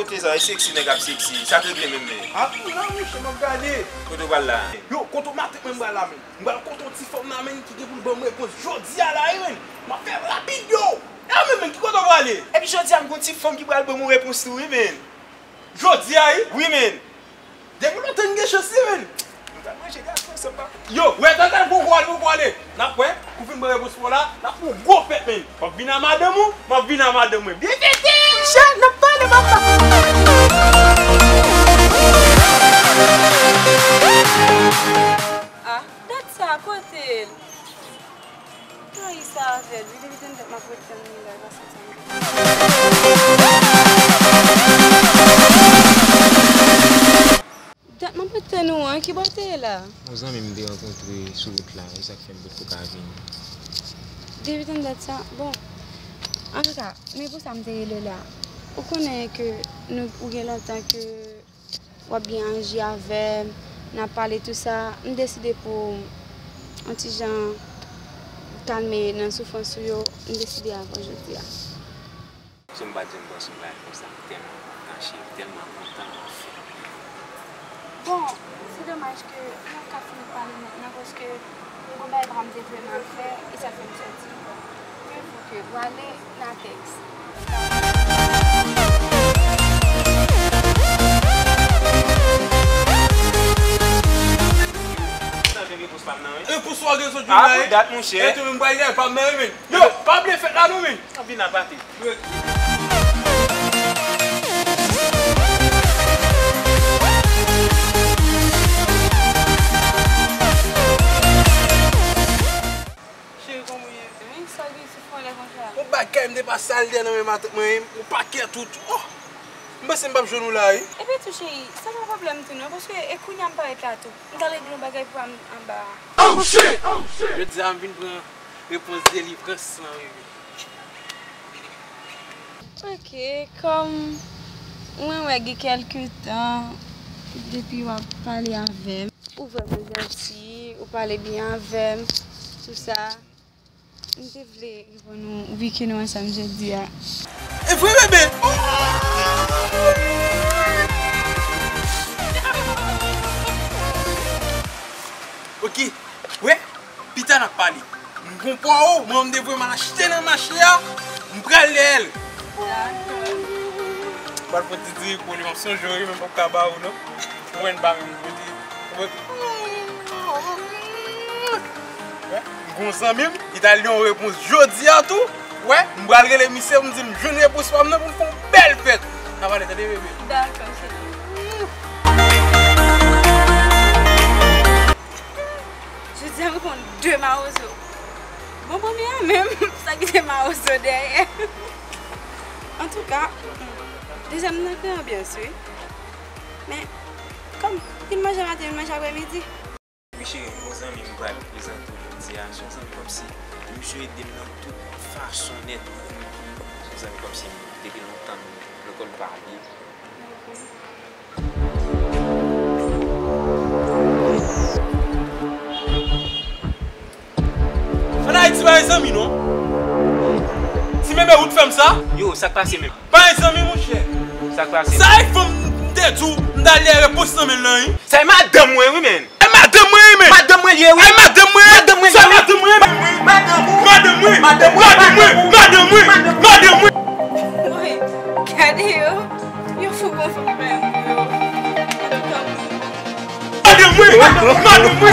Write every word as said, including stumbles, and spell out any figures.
Kote sa, e seksi nèg ap seksi, sa k regle menm men. Ah, m la, monchè, m ap gade. Kote w pral la? Yo, kote w maten mwen m pral la, men. M pral kote yon ti fanm la, men, ki gen pou l ban m repons jodi a la, wi, men. M ap fè rapid, yo. E a menm, men, ki kote w prale? Epi jodi a, m gon ti fanm ki pral ban m yon repons tou, wi, men. Jodi a, wi? Wi, men. Depi lontan n gen chans li, men. Nou pral manje gato ansanm, papa. Yo, wè, tande, poko ale, poko ale. N ap wè, kou fin ban repons pa w la, n ap fè yon gwo fèt, men. M ap vin a madanm ou, m ap vin a madanm mwen. Byen fete! Monchè, n ap pale, papa. Ah, dat sa, kote l? Kay sa avè l, wi, depi tenntan m ap ret tann li la, l pa soti ankò. Dat m ap ret tann ou an, ki bò w te ye la? Yon zanmi m te rankontre sou wout la, e sa k fè m potko ka vini. Depi tann dat sa, bon, antouka, men pou sa m te rele w la. Ou konnen ke nou, ou gen lontan ke w ap byen aji avè m, n ap pale tou sa, m deside pou yon ti jan kalme nan soufrans ou yo, m deside avè w jodi a. Janm pa t janm panse yon bagay konsa, m tèlman kontan, cheri, m tèlman kontan, anfen. Bon, se domaj ke m pa ka fin pale mentnan, paske m gon bagay pa m te vrèman fè, e sa fè m soti. Mieux vaut que w ale nan tèks. Sa jwenn repons pa m nan, wi. E pou sa w gen sot vin la, pou dat, monchè. E tou menm bagay pa m nan, wi, men. Yo, pa bliye fèt la, non, men. N ap vin apati. Cheri, kòman w ye? Wi, sa gen sou fon lè konsa? Yon bagay m te pa sal dèyè nan men matant mwen, yon pakèt tout. Oh! M panse m p ap jwenn ou la, wi. Epi tou, cheri, sa pa pwoblèm tou non, paske e kounye a m parèt la tou. M t al regle yon bagay pou m anba a. Oh, shit! Oh, shit! Jodi a, m vin pran repons delivrans lan, bebe. Ok, kòm mwen wè gen kèlke tan depi w ap pale avè m, ou vrèman janti, ou pale byen avè m, tou sa. M te vle reponn ou, vi ke nou ansanm jodi a. E vre, bebe! Ok, wè, pita n ap pale. M gon pwawo, mwen menm m te voye m al achte nan mache a, m pral dèyè l. Dakò. M pral pran ti diri pou li, m ap sonje w wi, men m p ap ka ba ou non. Ou konprann pa menm kote. Wè, m gon zanmi m, li t al li yon repons jodi a tou. Wè, m pral rele misye pou m di l m jwenn repons pa m nan pou n fè yon bèl fèt. N ap pale, tande, bebe? Dakò, cheri. Jodi a, m reponn de mawozo. Bon, premye a menm, sa kite mawozo dèyè. Antouka, dezyèm nan fè anbyans, wi. Men, kòm vin manje maten, vin manje aprèmidi. Wi, cheri, m gon zanmi m pral prezante w jodi a. Se yon zanmi kòmsi misye ede m nan tout fason nèt. Se yon zanmi kòmsi depi lontan, m, lekòl pa li. Ann Ayiti pa gen zanmi non. Ti meme ou t fè m sa. Yo, sa k pase menm? Pa gen zanmi monchè. Sa k pase? Sa e fanm m te di w m t al dèyè repons nan men l lan wi. Sa e madanm mwen wi menn. E madanm mwen wi menn. Madanm mwen li ye wi. E madanm mwen. Madanm mwen li ye wi. Madanm mwen. Madanm mwen. Madanm mwen. Madanm mwen. Woy, gade yo. Yo fou gon fanm menm yo. Antouka, madanm mwen. Madanm mwen.